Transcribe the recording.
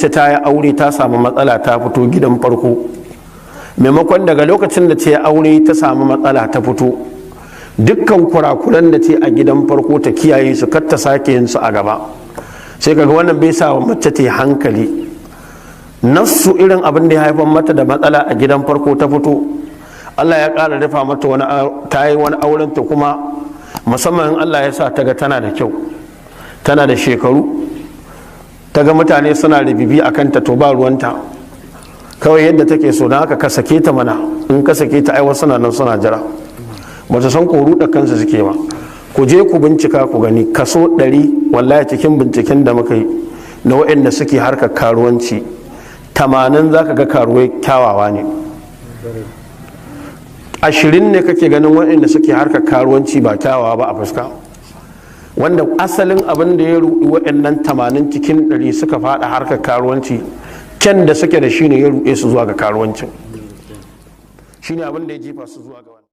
Ta yi aure, ta samu matsala, ta fito gidan farko. Maimakon daga lokacin da ta yi aure ta samu matsala ta fito, dukkan kurakuran da ta a gidan farko ta kiyaye su, kar ta sake yin su a gaba. Sai kaga wannan bai sa mace ta yi hankali. Nafsu irin abin da ya haifar mata da matsala a gidan farko ta fito, Allah ya ƙara rufa mata wani, ta yi wani auren ta kuma, musamman in Allah ya sa ta ga tana da kyau, tana da shekaru, ta ga mutane suna ribibi a kanta, to ba ruwanta, kawai yadda take so. Don haka ka sake ta mana. In ka sake ta, ai wasu na nan suna jira. Ba ta san ko ruɗa kansu suke ba. Ku je ku bincika ku gani, kaso 100, wallahi, cikin binciken da muka yi na waɗanda suke harkar karuwanci, 80 za ka ga karuwai kyawawa ne, 20 ne kake ganin waɗanda suke harkar karuwanci ba kyawawa ba a fuska. Wanda asalin abin da ya ruɗi waɗannan 80 cikin 100 suka faɗa harkar karuwanci, kyan da suke da shi ne ya ruɗe su zuwa ga karuwancin, shine abin da ya jefa su zuwa ga